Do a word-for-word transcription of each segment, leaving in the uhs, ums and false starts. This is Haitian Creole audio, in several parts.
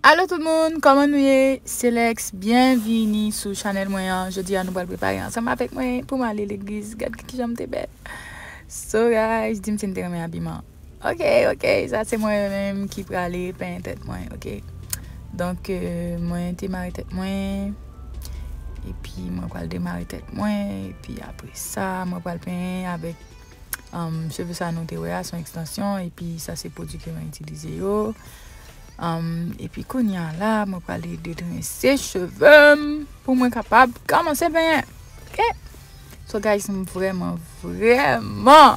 Alo tout moun, kòman nou ye? Se Lex, byenvini sou chanèl mwen an. Jodi a nou pral prepare ansanm avèk mwen pou m ale legliz. Gad kijan m te bèl. So guys, di m si n te renmen abiman. Ok, ok, sa se mwen menm ki prale penyen tèt mwen, ok. Donk, euh, mwen te mare tèt mwen, epi mwen pral demare tèt mwen, epi apre sa, mwen pral penyen avèk, um, cheve sa nou te wè a, se yon ekstansyon, epi sa se pwodui ke mwen itilize yo. Um, epi kounye a la, mwen prale detrense cheve m pou mwen kapab kòmanse penyen. Ok? So guys, m vrèman, vrèman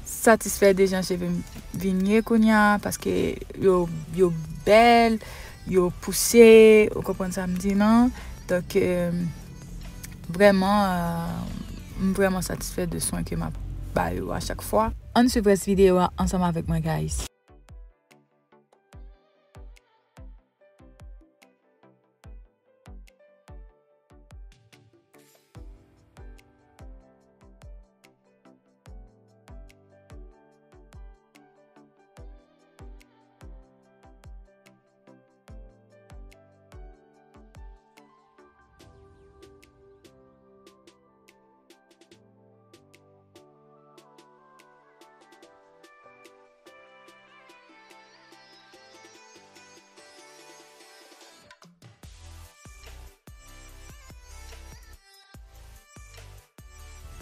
satisfè de jan cheve m vin ye kounye a, paske yo, yo bèl, yo pouse, ou konprann sa m di non? Donk, euh, vrèman, euh, m vrèman satisfè de swen ke m ap ba yo a chak fwa. Ann swiv rès videyo a ansanm avèk mwen, guys.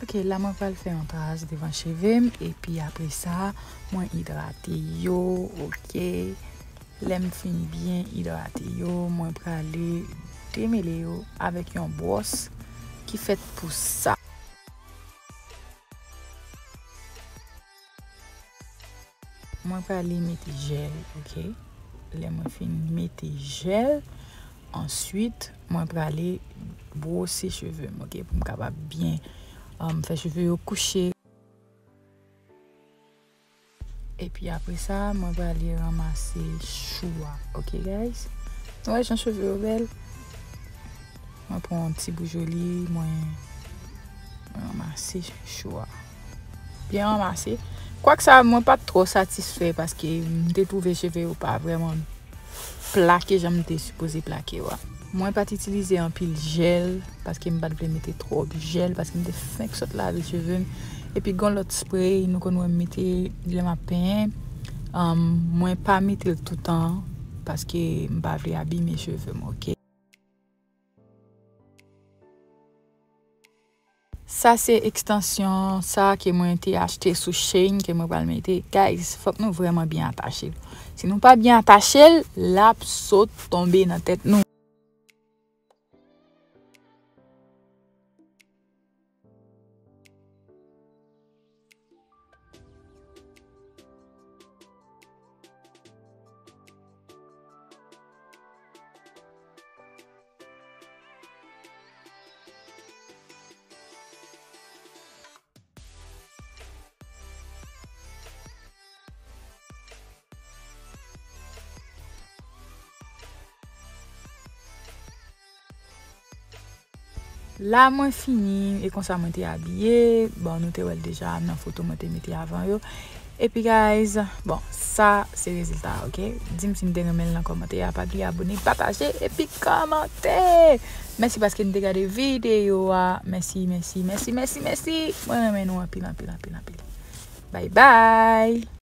Ok, la mwen pral fè yon tras devan cheve m, epi apre sa, mwen idrate yo, ok. Lè m fin byen idrate yo, mwen prale demele yo avèk yon bwòs ki fèt pou sa. Mwen prale mete jèl, ok. Lè mwen fin mete jèl, answit, mwen prale bwose cheve m, ok, pou m kapab byen, um, fè cheve yo kouche. Epi apre sa, mwen prale ranmase chou a, ok, guys? Nou wè jan cheve yo bèl? Mwen pran yon ti boujoli, mwen, mwen ranmase chou a. Byen ranmase. Kwak sa, mwen pa t twò satisfè paske m te twouve cheve yo pa vrèman plake jan m te sipoze plake yo a. Mwen pa t itilize anpil jèl paske m pa t vle mete twòp jèl paske m te fenk sot lave cheve m. Epi gon lòt spray nou konn wè m mete lè m ap penyen. Um, mwen pa mete l toutan paske m pa vle abime cheve m, ok? Sa se ekstansyon sa ke mwen te achte sou Shein ke mwen pral mete. Guys, fòk nou vrèman byen atache l. Si nou pa byen atache l, l ap sot tonbe nan tèt nou. La mwen fini, e konsa mwen te abiye. Bon, nou te wè l deja nan foto mwen te mete avan yo. Epi, guys, bon, sa se rezilta a, ok? Di m si n te renmen l nan kòmantè a. Pa bliye abone, pataje, epi kòmante! Mèsi paske n te gade videyo a. Mèsi, mèsi, mèsi, mèsi, mèsi. Mwen renmen nou anpil, anpil, anpil, anpil. Bye bye!